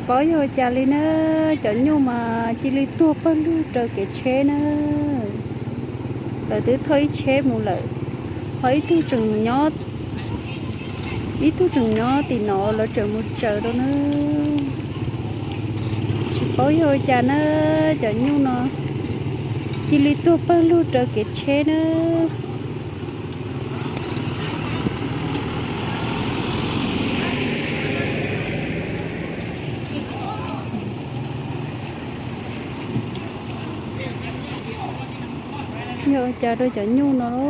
Paub yog ua cas li na, cov nyuj mas cia li tuag pawg lug raws kev tsheb na. Lawv twb thauj ib tsheb mus lawm, ho ib tug tseem nyob, ib tug tseem nyob tim no lawv tseem mus tsaws rau na. Tsis paub yog ua cas na, cov nyuj no cia li tuag pawg lug raws kev tsheb na. Yog ua cas rau cov nyuj no lauj?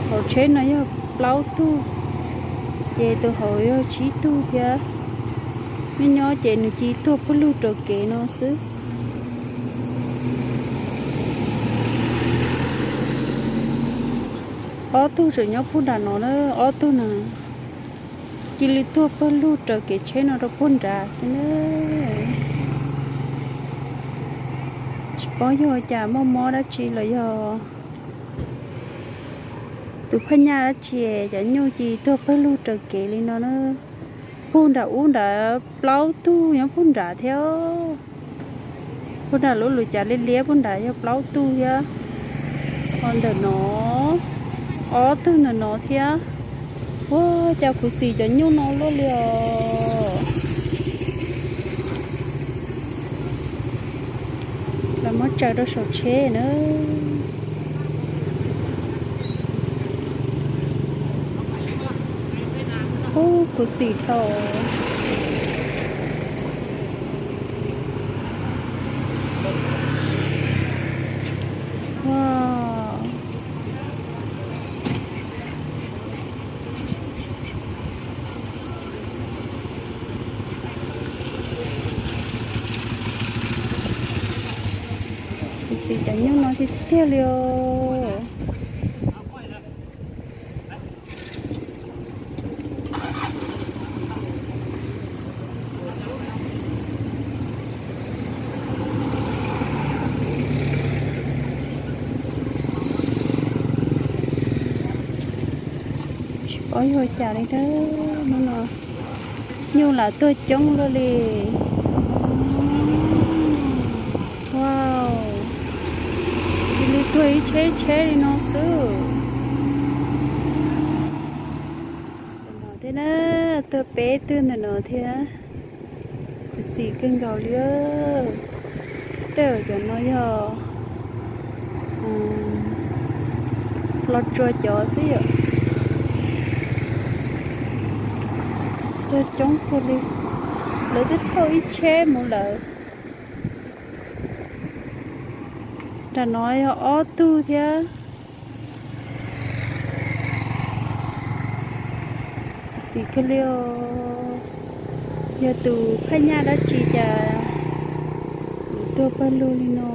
Hauv tsheb no yog plaub tug, ces tus hauv yog tsib tug thiab. Nyob nyob ces nws cia li tuag pawg lug raws kev no xwb. Ob tug tseem nyob puag nram no na, ob tug na cia li tuag pawg lug raws kev tsheb no rau puag nrad xwb na. Tsis paub yog cas muaj mob dab tsi los yog tus phaj nyaj dab tsi, cov nyuj cia li tuag pawg lug raws kev li no na. Puag nram ub nrad plaub tug nyob puag nrad thiab. Puag nram lub lub cav liab liab puag nrad yog plaub tug thiab. Ho ntawm no ob tug ntawm no thiab. Ua cas khuv xim cov nyuj no luaj li os. Lawv muab tsaws rau saum tsheb na. Ub, khuv xim dhau. Wow. Khuv xim cov nyuj no tiag tiag li os. Tsis paub yog cas li na, hnub no nyuj lam tuag coob luaj li. Wow, cia li tuag ib tsheb tsheb li no xwb. Ntawm no thiab na, tuag peb tug ntawm no thiab. Khuv xim kawg nkaus li. Tej zaum cov no yog los tsuas cov xwb yom. Tuag coob kawg li. Lawv twb thauj ib tsheb mus lawm. Nram no yog ob tug thiab. Xis kawg li os. Yog tus phaj nyaj dab tsi cas tuag pawg lug li no.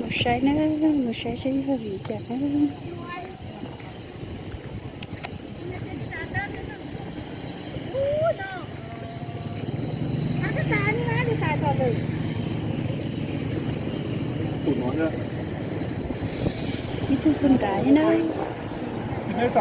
Mus saib na, mus saib seb yog vim cas na. Ib tug puag nrad thiab na. Ib tug puag nrad thiab na.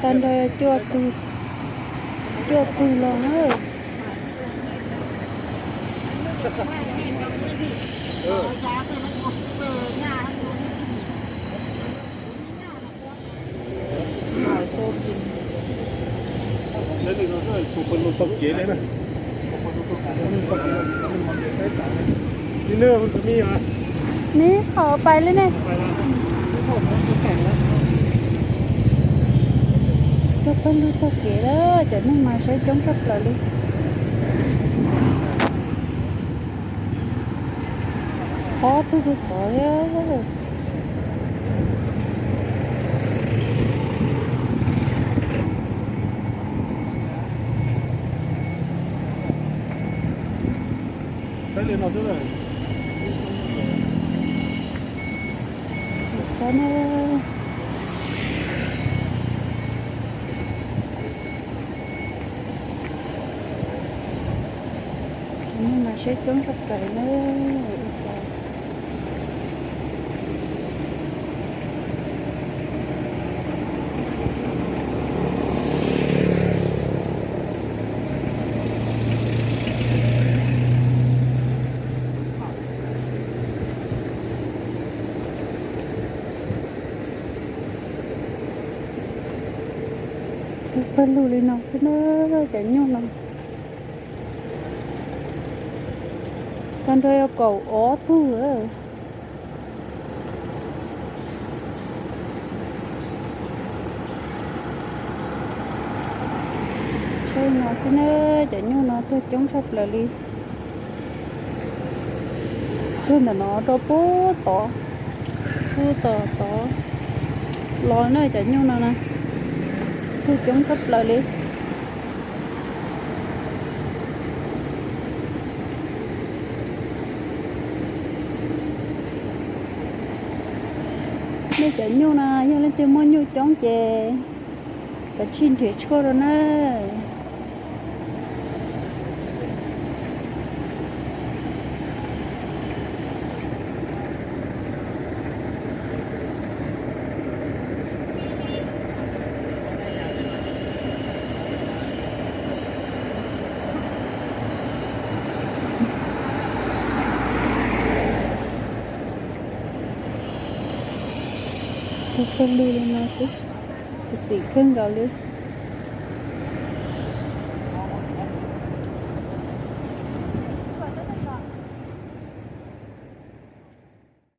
Tag nrho cuaj tug, cuaj tug los na. Neb ho pais li ne. Tuaj pawg lug taug kev lawm, cov neeg mas saib coob tshaj plaws li. Ob tug tod thiab. Cov neeg mas saib coob tshaj plaws na. Tuaj pawg lug li no xwb na, cov nyuj no. Tag nrho yog kaum ob tug. Saib no xwb na, cov nyuj no tuag coob tshaj plaws li. Tuag ntawm no rau pub tod, pub tod tod los na, cov nyuj no na, tuag coob tshaj plaws li. Nej cov nyuj no yog leej twg muaj nyuj coob ces kav tsij nrhiav tshuaj rau na. Tuaj pawg lug li no xwb, xim kawg nkaus li.